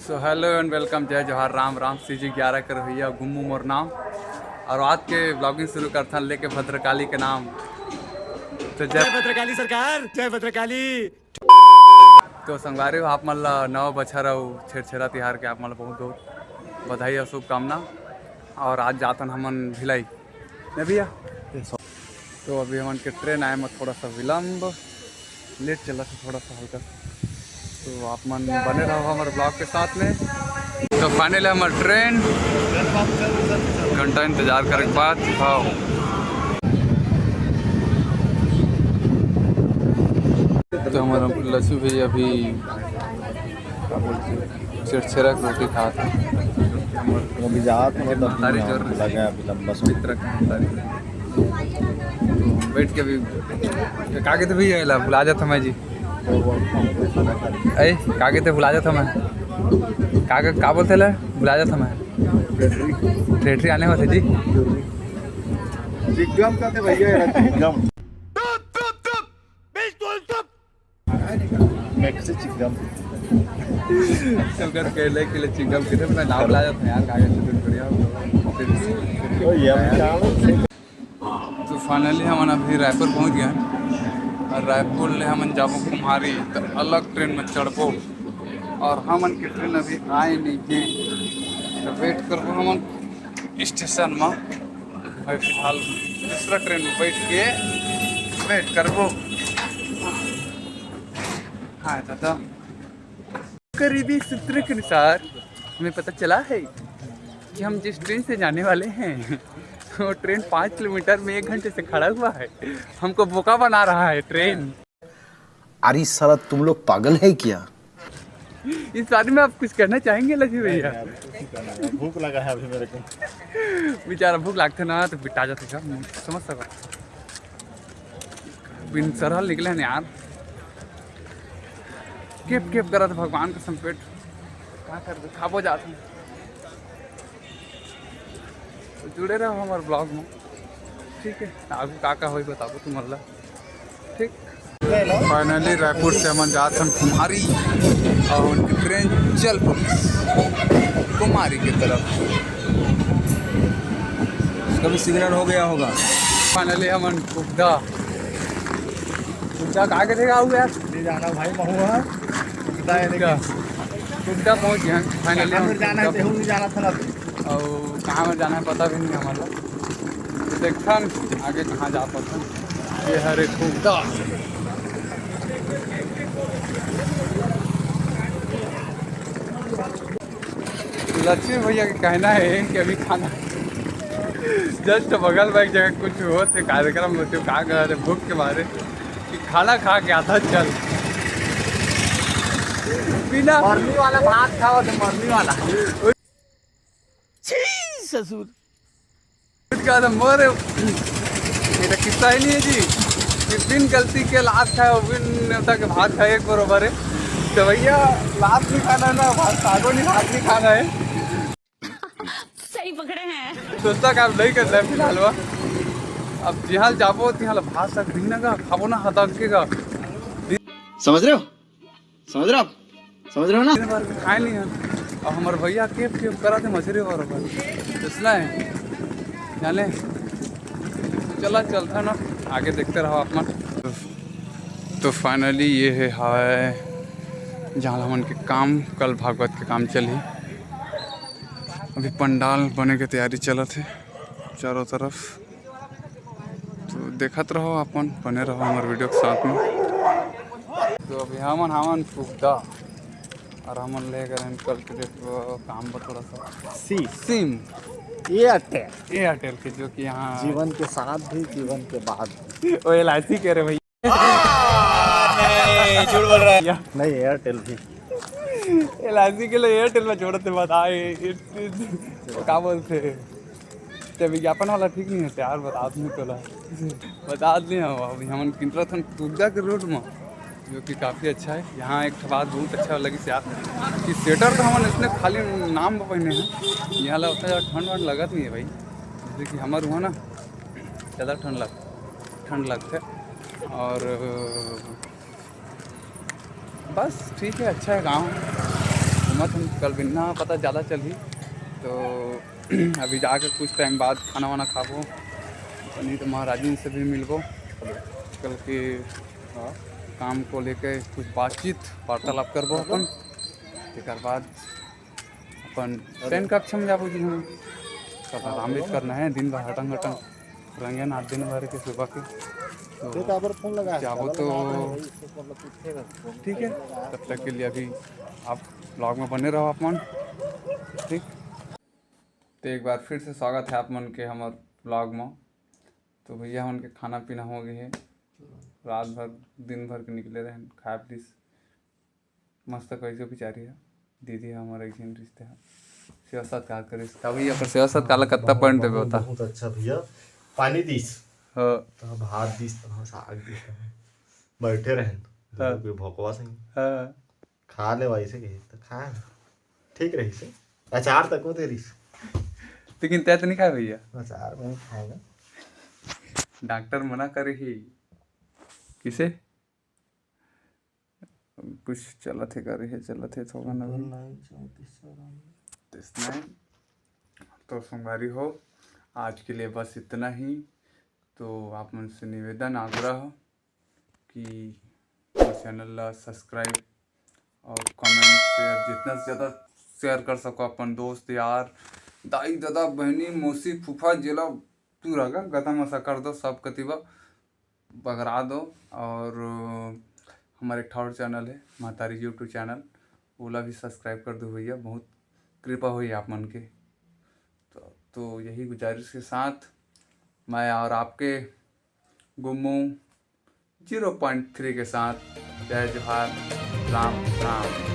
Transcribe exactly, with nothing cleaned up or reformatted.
तो hello and welcome, जय जोहार, राम राम, C G ग्यारह के रहिया, गुम्मू मोर नाम। और आज के vlogging शुरू करथन लेके भद्रकाली के नाम। तो जय जय भद्रकाली सरकार, जय भद्रकाली। तो संगवारी हो, आप मन ला नवा बछर अउ छेरछेरा तिहार के आप मन ला बहुत बहुत बधाई अउ शुभकामना। और आज जाथन हमन भिलाई, नहीं भैया? तो अभी हमन के ट्रेन आए में थोड़ा सा विलंब, लेट चला था थोड़ा सा हल्का सा। तो आप मन बने रहो हमारे ब्लॉग के साथ में। तो फाइनली हमार ट्रेन, घंटा इंतजार करे के बाद, हाँ। तो हमारा लक्ष्मी भैया अभी का बोलते हैं, छेरछेरा के रोटी खात हे। अभी जात हन, मतलब, महतारी जोर लगा है अभी लंबा समय। मित्र के महतारी। तो बैठ के अभी, का कहते भैया, एला भुला जात हँव मैं जी। ए, का कहते भुला जात हँव मैं। का, का, का बोलते ला? भुला जात हँव मैं। ठेठरी आने होथे जी। चिंगम कहते भैया, एला चिंगम। मिर्च चिंगम। तो कर कहले के लिए चिंगम किधर, मैं नाम ला जाता हूँ यार, कागज से दूर बढ़िया। ओ, ये हम जानो। तो फाइनली हमन अभी रायपुर पहुँच गए हैं और रायपुर ले हमन जाबो कुम्हारी, तो अलग ट्रेन में चढ़बो। और हमन के ट्रेन अभी आए नहीं है, तो वेट करबो हमन स्टेशन में। अभी फिलहाल दूसरा ट्रेन में बैठ के वेट करबो। हाँ दादा, करीबी सूत्र के अनुसार हमें पता चला है कि हम जिस ट्रेन से जाने वाले हैं, वो ट्रेन पाँच किलोमीटर में एक घंटे से खड़ा हुआ है। हमको बोका बना रहा है ट्रेन। अरे साला, तुम लोग पागल है क्या? इस बारे में आप कुछ कहना चाहेंगे लक्ष्मी भैया? भूख लगा है अभी मेरे को। बेचारा भूख लागथे ना तो बिटा जाथे का, समझ सको। बिन सरहल निकले हैं यार, केप केप करत भगवान कसम पेट, का करबे, खाबो जात हन। तो जुड़े रहो हमारे ब्लॉग में, ठीक है? आगू का का होई बताबो तुम अल्लाह, ठीक। फाइनली रायपुर से हमन जात हन कुमारी और उनकी ट्रेन चल पड़ी कुमारी की तरफ। इसका भी सिग्नल हो गया होगा। फाइनली हमन कुकदा, कुकदा का आगे देखा हुआ यार। ले जाना भाई महुआ। कुकदा है, देखा। कुकदा पहुंच गए हैं फाइनली। कहाँ पर जाना है, तेहू नहीं जाना था ना। और कहाँ में जाना है पता भी नहीं हमारा। देखथन आगे कहाँ जा पाथन। ये हरे कुकदा। लक्ष्मी भैया का कहना है कि अभी खाना जस्ट बगल में एक जगह कुछ होत हे कार्यक्रम होत हे, का कह रहे भूख के मारे कि खाना खा के आता चल बिना मरनी वाला भात खाओ तो मरनी वाला। छी ससुर। कुछ कहा था मोर, ये तो किस्सा ही नहीं है जी कि बिन गलती के लात खाए और बिन नेवता के भात खाए एक बरोबर है। तो भैया लात नहीं खाना है ना, भात सागो नहीं, भात नहीं खाना है। सही पकड़े हैं। दोस्ता काम नहीं करना है फिलहाल वह। अब जिहाल जाबो तिहाल भात साग बिन ना खाबो ना हदक के का। समझ रहे हो? समझ रहे हो आप? समझ रहे हो ना? दिन भर के खाए नहीं है। अब हमारे भैया केप केप करा थे मछली बरोबर, इसलिए जाने चला चलता ना, आगे देखते रहो आप मन। तो फाइनली ये है हवाई जहाँ हमन के काम, कल भागवत के काम चलही। अभी पंडाल बने के तैयारी चलत है चारों तरफ। तो देखत रहो, अपन बने रहो हमारे वीडियो के साथ में। तो अभी हमन हमन कुकदा और हमन ले गए हैं कल के डेट को काम पर थोड़ा सा सी सिम एयरटेल। एयरटेल के, जो कि यहाँ जीवन के साथ भी, जीवन के बाद भी। ओ एल आई सी कह रहे भैया। नहीं, झूठ बोल रहा है। नहीं, एयरटेल भी। एल आई सी के लिए एयरटेल में जोड़ते बताए, का बोलते हैं? ते विज्ञापन वाला ठीक नहीं है यार, बता दूँ तोला। बता दें हम, अभी हमन किंतरा थन कुकदा के रोड में, जो कि काफ़ी अच्छा है। यहाँ एक ठो बात बहुत अच्छा लगी यार कि स्वेटर तो हमन इसने खाली नाम पर पहने हैं, यहाँ ला उतना ज़्यादा ठंड वंड लगत नहीं है भाई। जैसे कि हमारे वहाँ ना ज़्यादा ठंड लग ठंड लगते। और बस ठीक है, अच्छा है गांव। मत हम कल बिना पता ज़्यादा चलही, तो अभी जाके कुछ टाइम बाद खाना वाना खाबो, नहीं तो महाराजिन से भी मिलबो, कल के काम को लेके कुछ बातचीत वार्तालाप करबो अपन। तेकर बाद अपन शयन कक्ष में जाबो जी हम। कल आराम भी करना है, दिन भर हटंग हटंग रंगे ना, दिन भर के सुबह के। तो ते काबर फोन लगा है? जाबो तो ठीक है, तब तक के लिए अभी आप ब्लॉग में बने रहो आप मन, ठीक। तो एक बार फिर से स्वागत है आप मन के हमर ब्लॉग में। तो भैया मन के खाना पीना हो गए है, रात भर दिन भर के निकले रहे, खाए पीस मस्त कैसे बिचारी है दीदी, हमारे एक झन रिश्ते हैं। सेवा सत्कार करिस का भैया, पर सेवा सत्कार ला कत्ता पॉइंट देबे बता? बहुत अच्छा भैया, पानी दीस, हाँ। तो भात दीस, तो साग दीस, तो बैठे रहन, हाँ। कोई भोकवा सही। हाँ। खा ले वैसे कहे तो खा, ठीक रही से। अचार तक वो दे रही से। लेकिन तै तो नहीं खाए भैया? अचार मैं खाएगा। डॉक्टर मना करे ही। किसे? कुछ चलत हे करे हे, चलत हे थोड़ा ना। तो संगवारी हो, आज के लिए बस इतना ही। तो आप मन से निवेदन, आग्रह कि चैनल ला सब्सक्राइब और कमेंट, शेयर, जितना से ज़्यादा शेयर कर सको अपन दोस्त यार, दाई ददा, बहनी, मौसी, फूफा, जेला तू रह गता मसा कर दो, सब कतिबा बगरा दो। और हमारे एक ठा और चैनल है महतारी यूट्यूब चैनल, ओला भी सब्सक्राइब कर दो भैया, बहुत कृपा हुई आप मन के। तो, तो यही गुजारिश के साथ मैं और आपके गुम्मू ज़ीरो पॉइंट थ्री के साथ जय जोहार, राम राम।